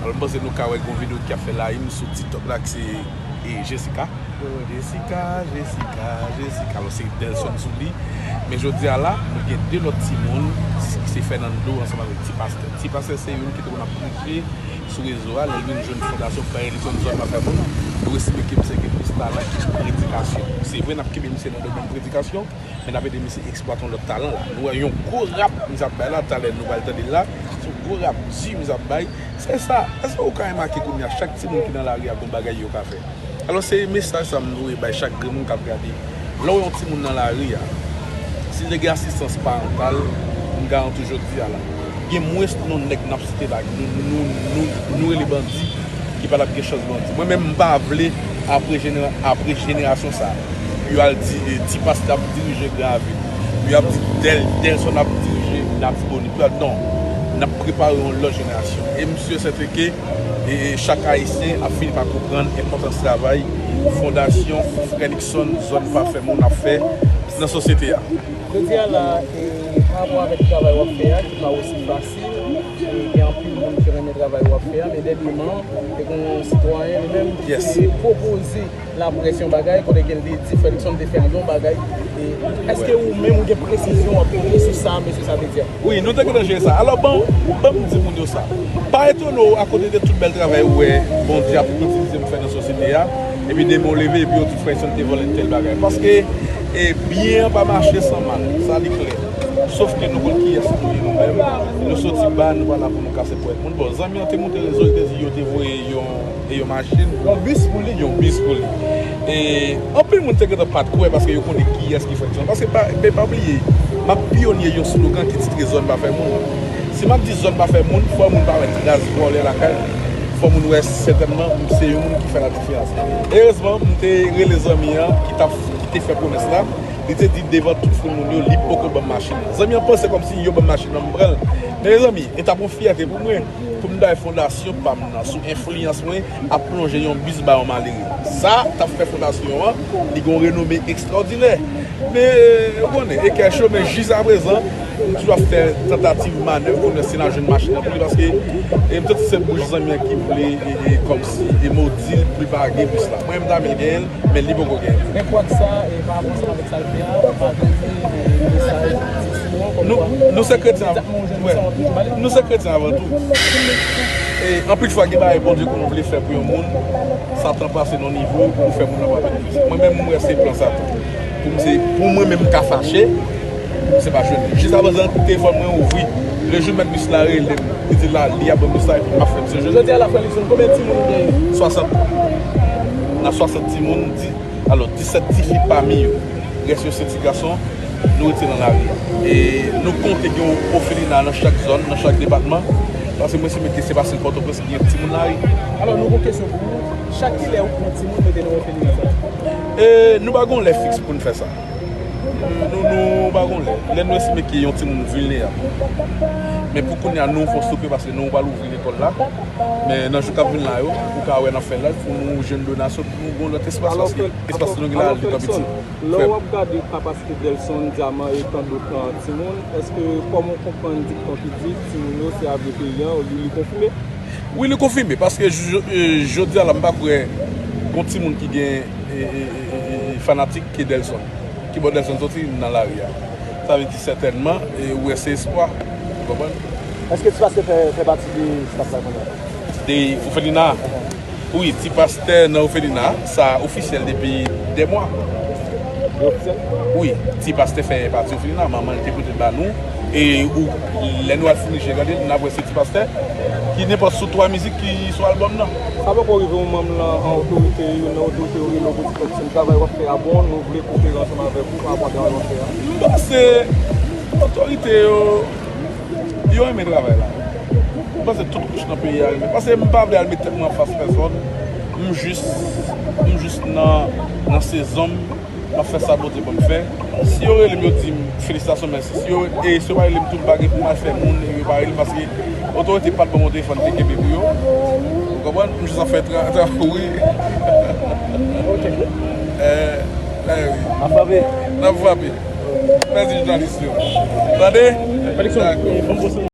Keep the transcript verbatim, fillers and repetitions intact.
Alò, m panse nou ka wè gen yon videyo ki ap fè layim sou TikTok la, ki se, e, Jessica. Jessica, Jessica, Jessica. Alò, se Delson sou li. Men jodi a la, nou gen de lòt timoun, ki se Fernando ansanm avèk Ti Pastè. Ti Pastè se youn ki te konn ap preche sou rezo a, lè l vin jwenn fondasyon, fè eleksyon zòn pa fè moun. Nou estimé ke misye gen plis talan ki predikasyon. Se vre, n ap kenbe misye nan domèn predikasyon, men n ap ede misye eksplwate yon lòt talan la. Nou wè yon gwo rap misye ap bay la, talè nou pral tande l la. Se yon gwo rap di misye ap bay. Se sa. Èske ou ka remake kounye a, chak timoun ki nan lari a gon bagay yo ka fè? Alò, se mesaj sa m voye bay chak granmoun k ap gade. Lè w wè yon timoun nan lari a, si l te gen asistans parantal, m garanti w jodi a la, gen mwens non nèg n ap site la, nou, nou, nou, nou rele bandi, ki pa t ap gen chans bandi. Mwen menm, m pa vle apre jenera-, apre jenerasyon sa a, pou yo al di, e, Ti Pastè ap dirije Gravil, pou yo ap di Del-, Delson ap dirije Latibonit. Pou yo, non, n ap prepare yon lòt jenerasyon. E m si e sèten ke, e, e, chak Ayisyen ap fini pa konprann enpòtans travay Fondasyon Frè Luckson Zòn Pa Fè Moun ap fè nan sosyete a. Jodi a la, e, pa rapò avèk travay w ap fè a, ki pa osi fasil, e, gen anpil moun ki renmen travay w ap fè a, men dènyèman, te gen yon sitwayen, li menm, ki Yes. te pwopoze laprès yon bagay, kote ke l te di Frè Luckson te fè l yon bagay. E, èske Wè. ou menm ou gen presizyon w ap pote sou sa, mesye sa te di a? Wi, nou te gentan jere sa. Alò, ban, ban m di moun yo sa. Pa etone w akote de tout bèl travay ou wè Bondye ap itilize m fè nan sosyete a, epi demen w leve, epi yo di Frè Luckson te vòlè tèl bagay. Paske, e, byen an pa mache san mal, sa li klè. Sof ke nou konn kiyès nou ye nou menm. Nou soti ba, nou pa la pou nou kase ponyèt moun. Bon, zanmi an te monte rezo, li te di yo te voye yon, e yon machin. Yon bis pou li. Yon bis pou li. E, anpil moun te gentan pa t kwè paske yo konnen kiyès ki Frè Luckson. Paske pa, men pa bliye, m ap pyonye yon slogan ki titre Zòn Pa Fè Moun. Si m ap di Zòn Pa Fè Moun, fò moun pa wè tras vòlè lakay m. Fò moun wè sètènman m se yon moun ki fè ladiférans. Erezman, m te rele zanmi an ki t ap, ki te fè pwomès la. Li te di devan tout foul moun yo, li poko ban m machin nan. Zanmi an panse kòmsi yo ban m machin nan, m pran l. Men mezanmi, e t ap yon fyète pou mwen, pou m ta wè fondasyon pa m nan, sou enfliyans mwen, ap plonje yon bis ba yon malere. Sa t ap fè fondasyon an, li gen yon renome ekstraòdinè. Men, ou konnen, e kè cho, men jiskaprezan, m toujou ap fè tantativ, manèv, pou m wè si n a jwenn machin nan pou li, paske, e, m santi se bouch zanmi an ki vle, e, e, kòmsi, e, modi l pou l pa gen bis la. Mwen, m ta renmen genyen l, men li poko genyen l. Men kwak sa, e, pa rapò ansanm avèk sa l fè a, ou pa tande, e, mesaj di sou an, kòmkwa, nou, nou se kretyen, egzakteman, ou jwenn wè, sa w ap toujou pale? Nou se kretyen avan tou. E, anpil fwa, gen bagay Bondye konn vle fè pou yon moun, Satan pase nan nivo pou fè moun nan pa benefisye. Mwen menm, mwen wè se plan Satan. Pou m se, pou mwen menm, m ka fache, pou m se pa jwenn li. Jiskaprezan, telefòn mwen ouvri. Le jou mèt bis la rele m, li di la, li ap ban m bis la, epi m ap fè misye jwenn li. Jodi a la, Frè Luckson, konbyen timoun ou genyen? Swasant. N a swasant timoun, di, alò, disèt tifi pami yo. Rès yo se ti gason, nou retire nan lari a. E nou konte gen yon òfelina nan chak zòn, nan chak depatman. Paske mwen estime ke se pa sèl Pòtoprens ki gen timoun lari. Alò, nou gon kesyon pou ou. Chak kilè ou pran timoun mete nan òfelina sa? E nou pa gon lè fiks pou n fè sa. Nou, nou pa gon lè. Lè nou estime ke yon timoun vilnerab. Men pou kounye a, nou fè yon soupe paske nou pral ouvri lekòl la. Men nan jou k ap vin la yo, ou ka wè n ap fè live pou nou jwenn donasyon, pou nou gon lòt espas, paske espas nou gen la li twò piti. Lè w ap gade kapasite Delson, Dyaman e tandòt, e, timoun, èske kòm ou konprann dikton ki di timoun yo se avni peyi an, li, li konfime? Wi, li konfime, paske j-, j-, e, jodi a la, m pa kwè gon timoun ki gen, e, e, e, e, e, fanatik ke Delson. Kibò Delson soti nan lari a. Sa vle di sètènman, e, ou wè se espwa. Ou konprann? Èske Ti Pastè fè, fè pati de staf la kounye a? De òfelina a? Wi, Ti Pastè nan òfelina a, sa ofisyèl depi dè mwa. Li ofisyèl? Wi, Ti Pastè fè pati òfelina a, manman l te pote l ba nou. E ou, lè nou al fouye je gade, n ap wè se Ti Pastè ki nenpòt sou twa mizik ki sou albòm nan. Sa poko rive yon manm nan, an otorite, youn nan otorite yo rele w pou di, Frèdson, travay w ap fè a bon, nou vle koopere ansanm avèk ou pa rapò a travay w ap fè a? M panse otorite yo, yo renmen travay la. M panse tout kouch nan peyi a renmen. Paske m pa vle al met tèt mwen anfas pèsòn. M jis, m jis nan, nan sezon m. M ap fè sa Bondye ban m fè. Si yo rele m, yo di m felisitasyon, mèsi. Si yo, e si yo pa rele m tou, m pa gen pou m al fè moun, e yo pa rele m paske otorite pa t ban m yon telefòn, te kenbe pou yo. Ou konprann? M jis ap fè tra-, tra-, wi. Ok. Eh, eh, wi. N ap frape. N ap frape. Mèsi jounalis yo. Tande? Felixson, e, bon, bon,